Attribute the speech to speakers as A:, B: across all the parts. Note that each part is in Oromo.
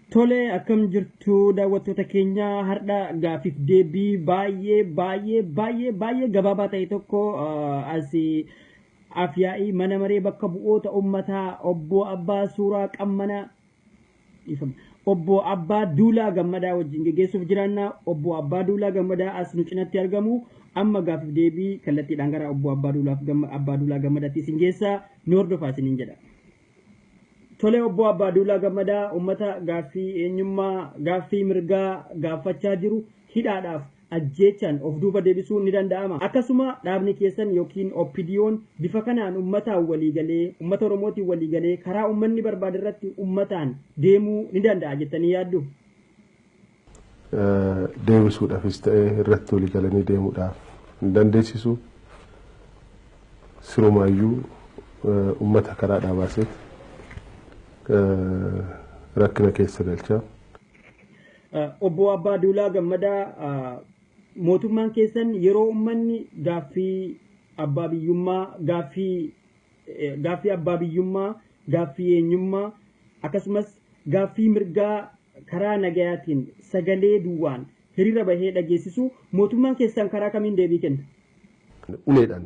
A: Tole, akkam jirtu daawwattoota keenya? Har'a gaaffiif deebii baay'ee baay'ee baay'ee baay'ee gabaabaa ta'e tokko asii afyaa'ii mana maree bakka bu'oota uummataa obbo Abbaa Suuraa Qammanaa, dhiifama, obbo Abbaa Duulaa Gammadaa wajjin geggeessuuf jiraanna. Obbo Abbaa Duulaa Gammadaa as nu cinatti argamu. Amma gaaffiif deebii kallattiidhaan gara obbo Abbaa Duulaaf Abbaa Duulaa Gammadaatti isin geessa, nu hordofaa isiniin jedha. Tole, obbo Abbaa Duulaa Gammadaa, uummata gaaffii eenyummaa, gaaffii mirgaa gaafachaa jiru hidhaadhaaf ajjeechaan of duuba deebisuun ni danda'ama. Akkasuma dhaabni keessan yookiin OPDO'n bifa kanaan uummataan waliigalee, uummata Oromootiin waliigalee karaa uummanni barbaade irratti uummataan deemuu ni danda'a jettanii yaaddu?
B: Deebisuudhaafis ta'ee irratti waliigalanii deemuudhaaf hin dandeessisu. Sirumaayyuu uummata karaadhaa baaseet rakkina keessa galcha.
A: Obbo Abbaa Duulaa Gammadaa, mootummaan keessan yeroo uummanni gaaffii abbaa biyyummaa, gaaffii abbaa biyyummaa, gaaffii eenyummaa, akkasumas gaaffii mirgaa karaa nagayaatiin sagalee duwwaan hiriira bahee dhageessisu, mootummaan keessan karaa kamiin deebii kenna?
B: Uleedhaan,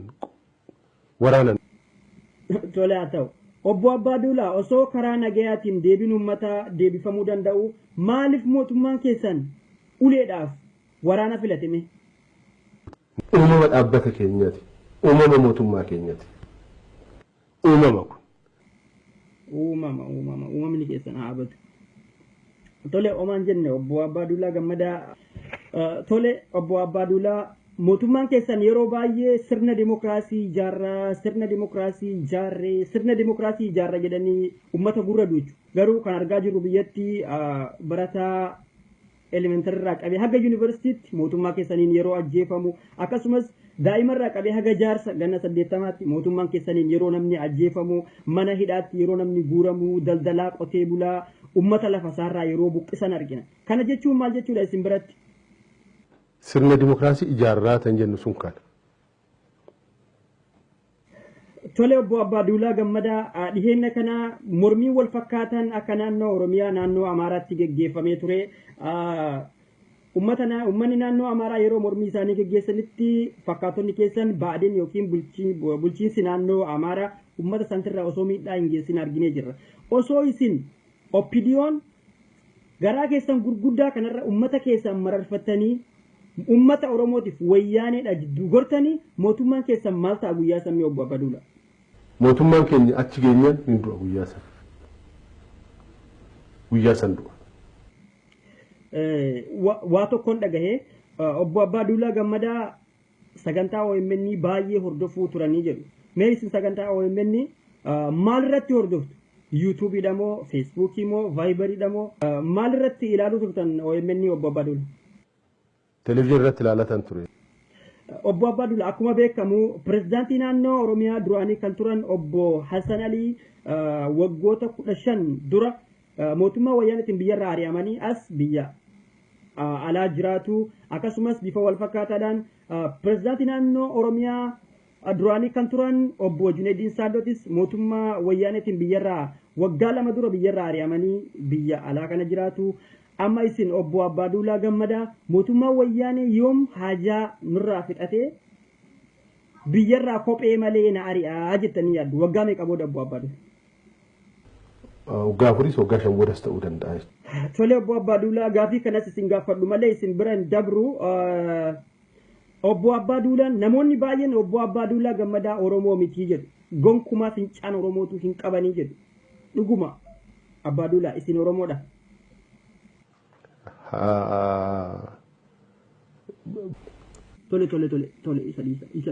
B: waraanan.
A: Tole, haa ta'u. Obbo Abbaa Duulaa, osoo karaa nagayaatiin deebiin uummataa deebifamuu danda'u, maaliif mootummaan keessan uleedhaaf waraana filatime?
B: Uumama dhaabbata keenyaati. Uumama mootummaa keenyaati. Uumama kun.
A: Uumama, uumama, uumamni keessan haa abatu. Tole, omaan jenne obbo Abbaa Duulaa Gammadaa. Tole, obbo Abbaa Duulaa, mootummaan keessan yeroo baay'ee sirna dimokiraasii ijaarraa, sirna dimokiraasii ijaarree, sirna dimokiraasii ijaarra jedhanii uummata gurra duuchu. Garuu kan argaa jirru biyyatti barataa elementary irraa qabee haga yuunivarsiitiitti mootummaa keessaniin yeroo ajjeefamu, akkasumas daa'ima irraa qabee haga jaarsa ganna 80tti mootummaan keessaniin yeroo namni ajjeefamu, mana hidhaatti yeroo namni guuramu, daldalaa, qotee bulaa, uummata lafa isaarraa yeroo buqqisan argina. Kana jechuun maal jechuudha isin biratti?
B: Sirna dimokiraasii ijaarraa kan jennu sun kana.
A: Tole, obbo Abbaa Duulaa Gammadaa, dhiheenya kana mormiin wal fakkaatan akka naannoo Oromiyaa naannoo Amaaraatti geggeeffamee ture. Uummata, uummanni naannoo Amaaraa yeroo mormii isaanii geggeessanitti fakkaatonni keessan Baadeen yookiin bulchiinsi naannoo Amaaraa uummata isaaniirraa osoo miidhaa hin geessin arginee jirra. Osoo isin OPDO'n garaa keessan gurguddaa kanarra uummata keessan mararfattanii uummata Oromootiif wayyaaneedha jidduu gortanii, mootummaan keessan maal ta'a guyyaa sammii, obbo Abbaa Duulaa?
B: Mootummaan keenya achi geenyaan hin du'a guyyaa san. Guyyaa san du'a.
A: Waa tokkoon dhagahee, obbo Abbaa Duulaa Gammadaa sagantaa OMN baay'ee hordofuu turanii jedhu. Mee isin sagantaa OMN maal irratti hordoftu? YouTubeidha moo, Facebookii moo, Viberiidha moo, maal irratti ilaaluu turtan OMN, obbo Abbaa Duulaa?
B: Televezyiinii irratti ilaalatan ture.
A: Obbo Abbaa Duulaa, akkuma beekamu pirezidaantii naannoo Oromiyaa duraanii kan turan obbo Hassan Alii waggoota 15 dura mootummaa wayyaaneetiin biyyarraa ari'amanii as biyya alaa jiraatu. Akkasumas bifa wal fakkaataadhaan pirezidaantii naannoo Oromiyaa duraanii kan turan obbo Junaydin Saaddotis mootummaa wayyaaneetiin biyyarraa waggaa 2 dura biyyarraa ari'amanii biyya alaa kana jiraatu. Amma isin obbo Abbaa Duulaa Gammadaa, mootummaa wayyaanee yoom haajaa nurraa fixatee biyyarraa kophee malee na ari'aa jettanii yaaddu? Waggaa meeqa booda, obbo Abbaa Duulaa?
B: Waggaa 4s waggaa 5 boodas ta'uu danda'a.
A: Tole, obbo Abbaa Duulaa, gaafii kanas isin gaafadhu malee isin bira hin dabru. Obbo Abbaa Duulaa, namoonni baay'een obbo Abbaa Duulaa Gammadaa Oromoo mitii jedhu. Gonkumaa fincaan Oromootu hin qabanii jedhu. Dhuguma, Abbaa Duulaa, isin Oromoodha? Tole, tole, tole, tole, isa dhiisa, isa.